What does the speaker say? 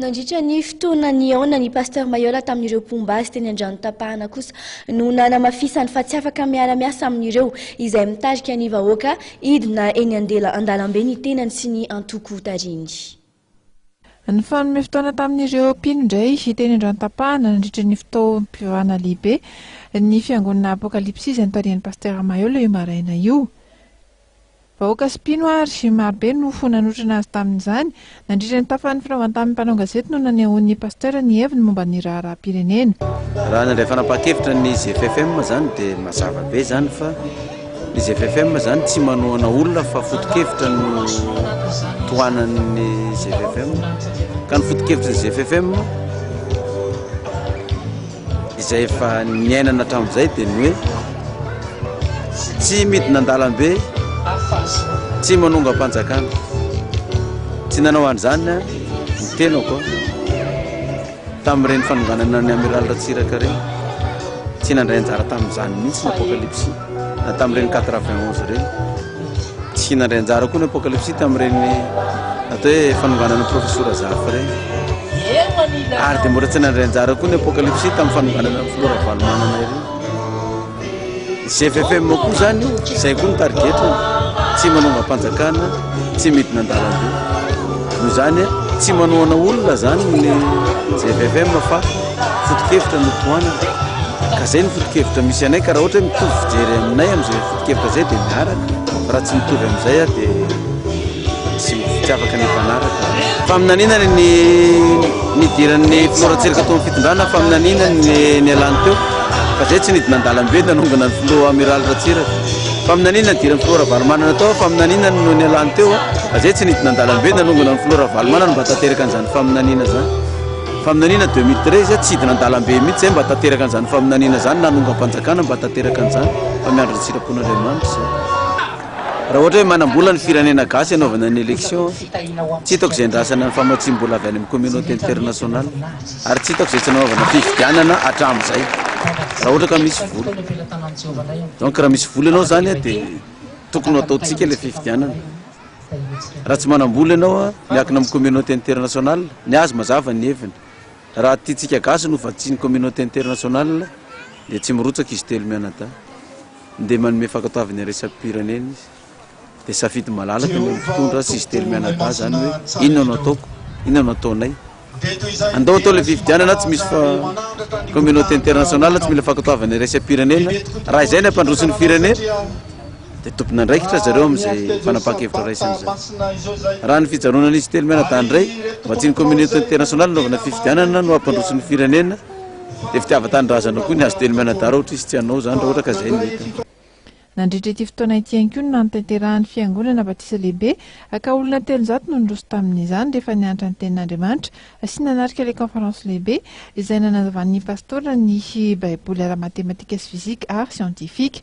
Nandritra ny fotoana nihaonan'ny Pasteur Mailhol tamin'ireo mpomba azy teny Andranotapahana kosa no nanamafisany fa tsy afaka miara-miasa amin'ireo izay mitarika ny vahoaka hidina eny an-dalambe ny tenany sy ny antoko tarihiny. Nifanome fotoana tamin'ireo mpino indray teny Andranotapahana nandritra ny fotoam-pivavahana lehibe ny fiangonana Apokalypsy izay notarihan'ny Pasteur Mailhol io maraina io. Vahoaka sy mpino ary marobe no nanotrona azy tamin'izany. Nandritra ny tafan'ny fanaovany tamin'ny mpanao gazety no nanehoan'ny pasteur ny heviny momba ny raharaham-pirenena. Raha nandray fanapahan-kevitra ny GFFM izany dia mazava be izany fa ny GFFM izany tsy manohana olona fa foto-kevitra no tohanan'ny GFFM. Ka ny foto-kevitry ny GFFM Izay efa niainana hatramin'izay dia ny hoe tsy midina an-dalambe, tsy manongam-panjakana. Tsy nanao an'izany ny tenako tamin'ireny fanonganana ny Amiral Ratsiraka ireny. Tsy nandray anjara tamin'izany mihitsy ny Apokalypsy na tamin'ireny 91 ireny. Tsy nandray anjara koa ny Apokalypsy tamin'ireny atao hoe fanonganana Profesora Zafy ireny. Ary dia mbola tsy nandray anjara koa ny Apokalypsy tamin'ny fanonganana ny Filoha Ravalomanana ireny. Ny GFFM koa izany, izay koa ny tarigetrany, tsy manongam-panjakana, tsy midina an-dalambe. Noho izany, tsy manohana olona izany ny GFFM fa foto-kevitra no tohanana. Ka izay no foto-kevitra misy anay, ka raha ohatra hoe mitovy fijery aminay amin'izay foto-kevitra izay dia miaraka, fa raha tsy mitovy amin'izay dia tsy tsy afaka ny hifanaraka. Faminaniana ny nidiran'ny filoha Ratsiraka tao amin'ny fitondrana, faminaniana ny nialany teo, fa izay tsy nidina an-dalambe nanongana ny filoha Amiraly Ratsiraka. Faminaniana nidiran'ny filoha Ravalomanana tao, faminaniana no nialany teo, fa izay tsy nidina an-dalambe nanongana ny filoha Ravalomanana mba tanteraka an'izany faminaniana izany. Faminaniana 2013, tsy hidina an-dalambe mihitsy izay mba tanteraka an'izany faminaniana izany, na hanongam-panjakana mba tanteraka an'izany, fa miandry ny sitrapon'Andriamanitra izay. Raha ohatra hoe manam-bola ny firenena gasy hanaovana ny élection, tsy hitako izay andrasana ny famatsiam-bola avy any amin'ny communauté internationale, ary tsy hitako izay tsy nanaovana fifidianana hatramin'izay, raha ohatra ka misy vola. Donc raha misy vola ianao izany dia tokony ho ataontsika ilay fifidianana. Raha tsy manam-bola ianao, miankina amin'ny communauté internationale, ny azy mazava ny heviny. Raha tiantsika gasy no vatsian'ny communauté internationale dia tsy mirotsaka izy telo mianadahy. Dia manome fankatoavana iraisam-pirenena izy. Dia safidy malalaka ny mpitondra sy izy telo mianadahy izany hoe inona no ataoko, inona no ataonay. Andao atao ilay fifidianana tsy misy fa communauté internationale tsy mila fankatoavana iraisam-pirenena. Raha izay ny hampandroso ny firenena dia tompon'andraikitra zareo amin'izay fanapahan-kevitra raisiny izay. Raha ny fijanonan'izy telo mianadahy indray, vatsian'ny communauté internationale nanaovana fifidianana no hampandroso ny firenena, dia fitiavan-tanindrazana koa ny azy telo mianadahy raha ohatra izy tsy hanao izany raha ohatra ka izay no hita. Nandritra ity fotoana ity ihany koa no nanotanterahan'ny Fiangonana batisa lehibe ka olona 300 no niroso tamin'izany rehefa nianatra ny Tenin'Andriamanitra sy nanatrika ilay kaonferansy lehibe izay nanazavan'ny Pastora ny Baiboly ara-matematika sy fizika ary siantifika.